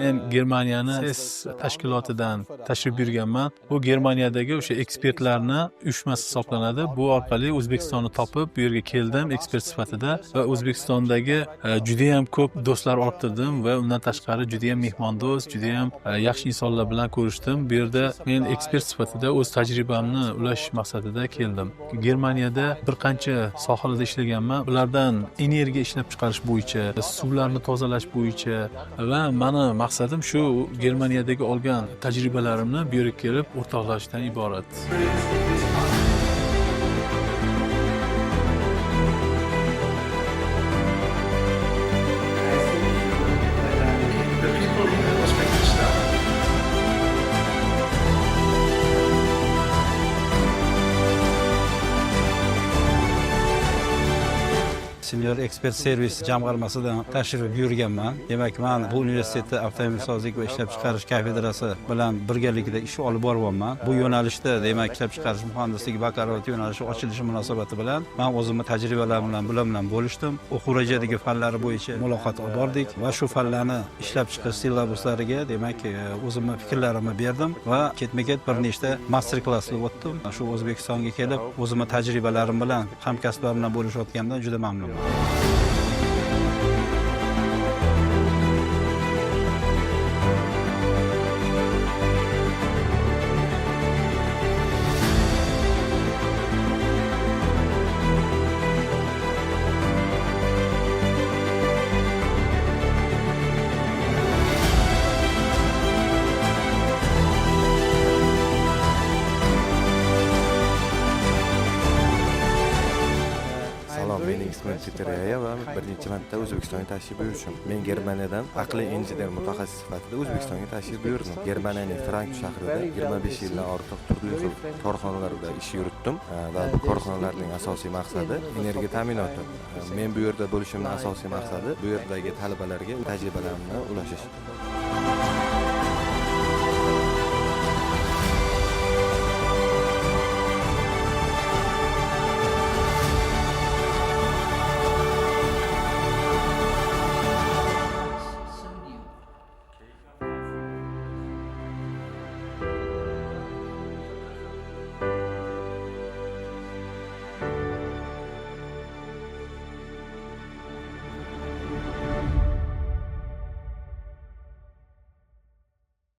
Men Germaniyani SES tashkilotidan tashrif buyurganman. Bu Germaniyadagi o'sha ekspertlarni uyushmasi hisoblanadi. Bu orqali O'zbekistonni topib, bu yerga keldim ekspert sifatida va O'zbekistondagi juda ham ko'p do'stlar orttirdim va undan tashqari juda ham mehmondo'st, juda ham yaxshi insonlar bilan ko'rishdim. Bu yerda men ekspert sifatida o'z tajribamni ulashish maqsadida keldim. Germaniyada bir qancha sohalarda ishlaganman. Ulardan energiya ishlab chiqarish bo'yicha, suvlarni tozalash bo'yicha va mani maqsadim shu Germaniyadagi olgan tajribalarimni bu yerga kelib o'rtoqlashdan iborat. The people in Uzbekistan. Senior Expert Service jamg'armasidan tashrif buyurganman. Demak, man bu universitetda avtomobilsozlik va ishlab chiqarish kafedrasi bilan birgalikda ish olib boryapman. Bu yo'nalishda, demak, ishlab chiqarish muhandisligi bakalavriat yo'nalishi ochilishi munosabati bilan man o'zimni tajribalarim bilan bular bilan bo'lishdim. O'quv rejadagi fanlari bo'yicha muloqot olib bordik va shu fanlarni ishlab chiqish sillabuslariga, demak, o'zimni fikrlarimni berdim va ketma-ket bir nechta master klasslar o'tdim. Shu O'zbekistonga kelib, o'zimni tajribalarim bilan hamkasblarim bilan bo'lishayotganimdan juda mamnunman. Salom, mening ismim Peter Yaya va bir necha marta O'zbekistonga tashrif buyurishim. Men Germaniyadan aqliy injener mutaxassis sifatida O'zbekistonga tashrif buyurdim. Germaniyaning Frankfurt shahrida 25 yildan ortiq turli xil korxonalarda ish yuritdim va bu korxonalarning asosiy maqsadi energiya ta'minoti. Men bu yerda bo'lishimning asosiy maqsadi bu yerdagi talabalarga tajribalarimni ulashish.